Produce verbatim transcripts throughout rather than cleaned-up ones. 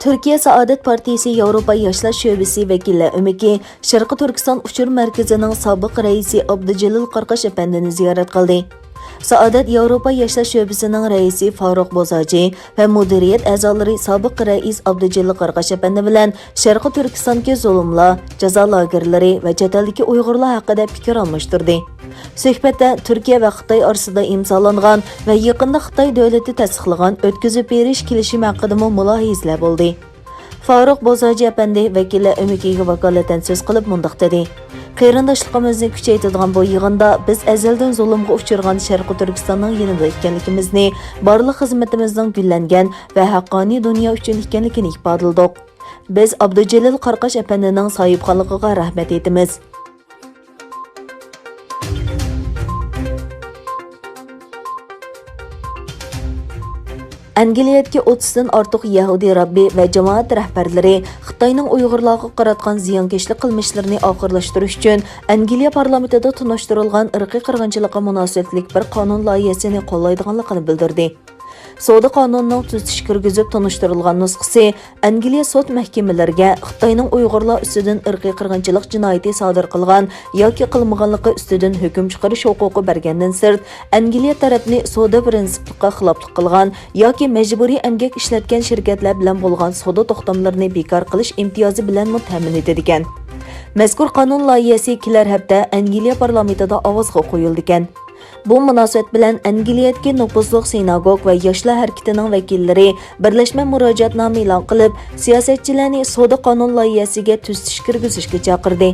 تۈركىيە سائادەت پارتىيىسى ياۋروپا ياشلار شۆبىسى ۋەكىللەر ئۆمىكى شەرقىي تۈركىستان ئۇچۇر مەركىزىنىڭ سابىق رەئىسى ئابدۇجېلىل قاراقاش ئەپەندىنى زىيارەت قىلدى. سائادەت ياۋروپا ياشلار شۆبىسىنىڭ رەئىسى فاروق بوزاجى ۋە مۇدىرىيەت ئەزالىرى سابىق رەئىس ئابدۇجېلىل قاراقاش ئەپەندى بىلەن شەرقىي تۈركىستاندىكى زۇلۇملار، جازا لاگېرلىرى ۋە چەت ئەلدىكى ئۇيغۇرلار ھەققىدە پىكىر ئالماشتۇردى. سۆھبەتتە تۈركىيە ۋە خىتاي ئارىسىدا ئىمزالانغان ۋە يېقىندا خىتاي دۆلىتى تەستىقلىغان ئۆتكۈزۈپ بېرىش كېلىشىمى ھەققىدىمۇ مۇلاھىزىلەر بولدى. فاروق بوزاجى ئەپەندى ۋەكىللەر ئۆمىكىگە ۋاكالىتەن سۆز قىلىپ مۇنداق دېدى: قېرىنداشلىقىمىزنى كۈچەيتىدىغان بۇ يىغىندا بىز ئەزەلدىن زۇلۇمغا ئۇچرىغان شەرقىي تۈركىستاننىڭ يېنىدا ئىكەنلىكىمىزنى، بارلىق خىزمىتىمىزنىڭ گۈللەنگەن ۋە ھەققانىي دۇنيا ئۈچۈن ئىكەنلىكىنى ئىپادىلىدۇق. بىز ئابدۇجېلىل قاراقاش ئەپەندىنىڭ ساھىبخانلىقىغا رەھمەت ئېيتىمىز. ئەنگلىيەدىكى ئوتتۇزدىن ئارتۇق يەھۇدىي رەببى ۋە جامائەت رەھبەرلىرى خىتاينىڭ ئۇيغۇرلارغا قاراتقان زىيانكەشلىك قىلمىشلىرىنى ئاخىرلاشتۇرۇش ئۈچۈن ئەنگلىيە پارلامېنتىدا تونۇشتۇرۇلغان ئىرقىي قىرغىنچىلىققا مۇناسىۋەتلىك بىر قانۇن لايىھەسىنى قوللايدىغانلىقىنى بىلدۈردى. سودا قانۇنىنىڭ تۈزىتىش كىرگۈزۈپ تونۇشتۇرۇلغان نۇسخىسى ئەنگلىيە سوت مەھكىمىلىرىگە خىتاينىڭ ئۇيغۇرلار ئۈستىدىن ئىرقىي قىرغىنچىلىق جىنايىتى سادىر قىلغان ياكى قىلمىغانلىقى ئۈستىدىن ھۆكۈم چىقىرىش ھوقۇقى بەرگەندىن سىرت، ئەنگلىيە تەرەپنى سودا پىرىنسىپلىققا خىلاپلىق قىلغان ياكى مەجبۇرىي ئەمگەك ئىشلەتكەن شىركەتلەر بىلەن بولغان سودا توختاملىرىنى بىكار قىلىش ئىمتىيازى بىلەنمۇ تەمىن ئېتىدىكەن. مەزكۇر قانۇن لايىھەسى كېلەر ھەپتە ئەنگلىيە پارلامېنتىدا ئاۋازغا قويۇلىدىكەن. بۇ مۇناسىۋەت بىلەن ئەنگلىيەدىكى نوپۇزلۇق سىناگوگ ۋە ياشلار ھەرىكىتىنىڭ ۋەكىللىرى بىرلەشمە مۇراجىئەتنامە ئېلان قىلىپ، سىياسەتچىلەرنى سودا قانۇن لايىھەسىگە تۈزىتىش كىرگۈزۈشكە چاقىردى.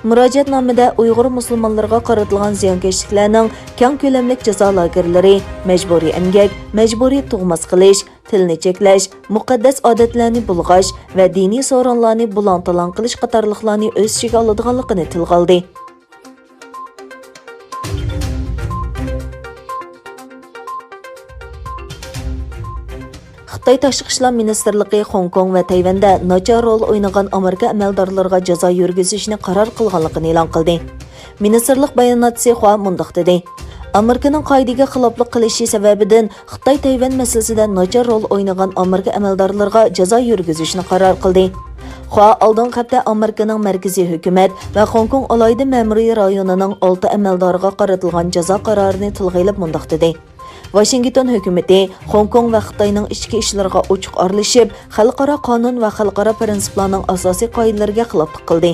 مۇراجىئەتنامىدە ئۇيغۇر مۇسۇلمانلىرىغا قارىتىلغان زىيانكەشلىكلەرنىڭ كەڭ كۆلەملىك جازا لاگېرلىرى، مەجبۇرىي ئەمگەك، مەجبۇرىي تۇغماس قىلىش، تىلنى چەكلەش، مۇقەددەس ئادەتلەرنى بۇلغاش ۋە دىنىي سورۇنلارنى بۇلاڭ-تالاڭ قىلىش قاتارلىقلارنى ئۆز ئىچىگە ئالىدىغانلىقىنى تىلغا ئالدى. خىتاي تاشقى ئىشلار مىنىستىرلىقى خوڭكوڭ ۋە تەيۋەندە ناچار رول ئوينىغان ئامېرىكا ئەمەلدارلىرىغا جازا يۈرگۈزۈشنى قارار قىلغانلىقىنى ئېلان قىلدى. مىنىستىرلىق باياناتچىسى خۇا مۇنداق دېدى: ئامېرىكىنىڭ قائىدىگە خىلاپلىق قىلىشى سەۋەبىدىن خىتاي تەيۋەن مەسىلىسىدە ناچار رول ئوينىغان ئامېرىكا ئەمەلدارلىرىغا جازا يۈرگۈزۈشنى قارار قىلدى. خۇا ئالدىنقى ھەپتە ئامېرىكىنىڭ مەركىزىي ھۆكۈمەت ۋە خوڭكوڭ ئالاھىدە مەمۇرىي رايونىنىڭ ئالتە ئەمەلدارىغا قارىتىلغان جازا قارارىنى تىلغا ئېلىپ مۇنداق دېدى: ۋاشىنگتون ھۆكۈمىتى خوڭكوڭ ۋە خىتاينىڭ ئىچكى ئىشلىرىغا ئوچۇق ئارىلىشىپ، خەلقئارا قانۇن ۋە خەلقئارا پىرىنسىپلارنىڭ ئاساسىي قائىدىلىرىگە خىلاپلىق قىلدى.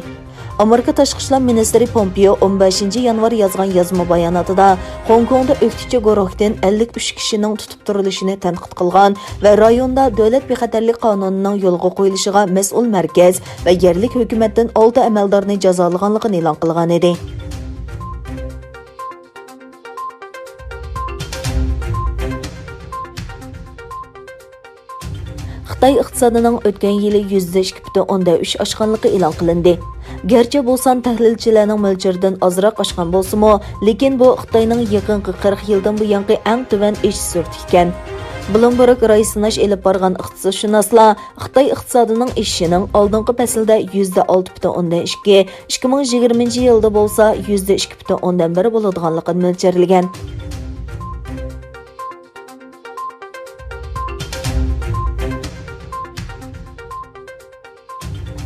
ئامېرىكا تاشقى ئىشلار مىنىستىرى پومپېئو ئون بەشىنچى يانۋار يازغان يازما باياناتىدا خوڭكوڭدا ئۆكتىچى گۇرۇھتىن ئەللىك ئۈچ كىشىنىڭ تۇتۇپ تۇرۇلۇشىنى تەنقىد قىلغان ۋە رايوندا دۆلەت بىخەتەرلىك قانۇنىنىڭ يولغا قويۇلۇشىغا مەسئۇل مەركەز ۋە يەرلىك ھۆكۈمەتتىن ئالتە ئەمەلدارنى جازالىغانلىقىنى ئېلان قىلغانىدى. خىتاي ئىقتىسادىنىڭ ئۆتكەن يىلى يۈزدە ئىككى پۈتۈن ئوندىن ئۈچ ئاشقانلىقى ئېلان قىلىندى. گەرچە بۇ سان تەھلىلچىلەرنىڭ مۆلچىرىدىن ئازراق ئاشقان بولسىمۇ، لېكىن بۇ خىتاينىڭ يېقىنقى قىرىق يىلدىن بۇيانقى ئەڭ تۆۋەن ئېشىش سۈرئىتى ئىكەن. بلومبېرگ راي سىناش ئېلىپ بارغان ئىقتىسادشۇناسلار خىتاي ئىقتىسادىنىڭ ئېشىشىنىڭ ئالدىنقى پەسىلدە يۈزدە ئالتە پۈتۈن ئوندىن ئىككى، ئىككى مىڭ يىگىرمىنچى يىلدا بولسا يۈزدە ئىككى پۈتۈن ئوندىن بىر بولىدىغانلىقىنى مۆلچەرلىگەن.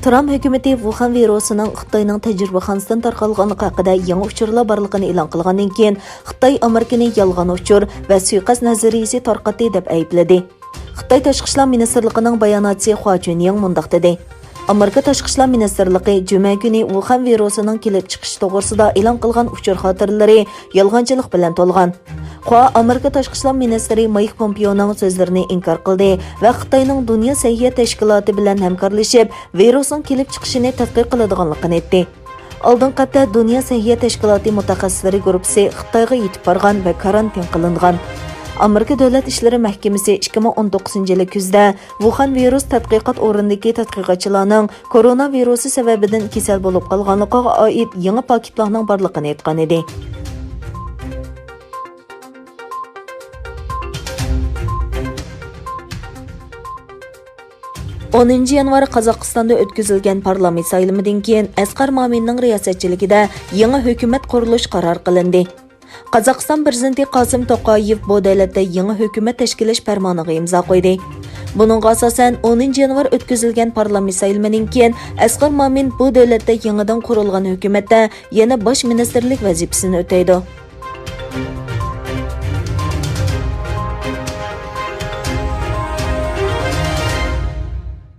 ترامپ ھۆكۈمىتى ۋۇخەن ۋىرۇسىنىڭ خىتاينىڭ تەجرىبىخانىسىدىن تارقالغانلىقى ھەققىدە يېڭى ئۇچۇرلار بارلىقىنى ئېلان قىلغاندىن كېيىن، خىتاي ئامېرىكىنى يالغان ئۇچۇر ۋە سۇيىقەست نەزەرىيىسى تارقاتتى دەپ ئەيىبلىدى. خىتاي تاشقى ئىشلار مىنىستىرلىقىنىڭ باياناتچىسى خۇا جۈنيىڭ مۇنداق دېدى: ئامېرىكا تاشقى ئىشلار مىنىستىرلىقى جۈمە كۈنى ۋۇخەن ۋىرۇسىنىڭ كېلىپ چىقىشى توغرىسىدا ئېلان قىلغان ئۇچۇر خاتىرىلىرى يالغانچىلىق بىلەن تولغان. خۇا ئامېرىكا تاشقى ئىشلار مىنىستىرى مايك پومپېئونىڭ سۆزلىرىنى ئىنكار قىلدى ۋە خىتاينىڭ دۇنيا سەھىيە تەشكىلاتى بىلەن ھەمكارلىشىپ، ۋىرۇسنىڭ كېلىپ چىقىشىنى تەتقىق قىلىدىغانلىقىنى ئېيتتى. ئالدىنقى ھەپتە دۇنيا سەھىيە تەشكىلاتى مۇتەخەسسىسلىرى گۇرۇپپىسى خىتايغا يېتىپ بارغان ۋە كارانتىن قىلىنغان. ئامېرىكا دۆلەت ئىشلىرى مەھكىمىسى ئىككى مىڭ ئون توققۇزىنچى يىلى كۈزدە ۋۇخەن ۋىرۇس تەتقىقات ئورنىدىكى تەتقىقاتچىلارنىڭ كورونا ۋىرۇسى سەۋەبىدىن كېسەل بولۇپ قالغانلىقىغا ئائىت يېڭى پاكىتلارنىڭ بارلىقىنى ئېيتقانىدى. ئونىنچى يانۋار قازاقىستاندا ئۆتكۈزۈلگەن پارلامېنت سايلىمىدىن كېيىن، ئەسقەر مامىننىڭ رىياسەتچىلىكىدە يېڭى ھۆكۈمەت قۇرۇلۇش قارار قىلىندى. قازاقىستان پىرېزىدېنتى قاسىم توقايېۋ بۇ دۆلەتتە يېڭى ھۆكۈمەت تەشكىللەش پەرمانىغا ئىمزا قويدى. بۇنىڭغا ئاساسەن، ئونىنچى يانۋار ئۆتكۈزۈلگەن پارلامېنت سايلىمىدىن كېيىن، ئەسقەر مامىن بۇ دۆلەتتە يېڭىدىن قۇرۇلغان ھۆكۈمەتتە يەنە باش مىنىستىرلىك ۋەزىپىسىنى ئۆتەيدۇ.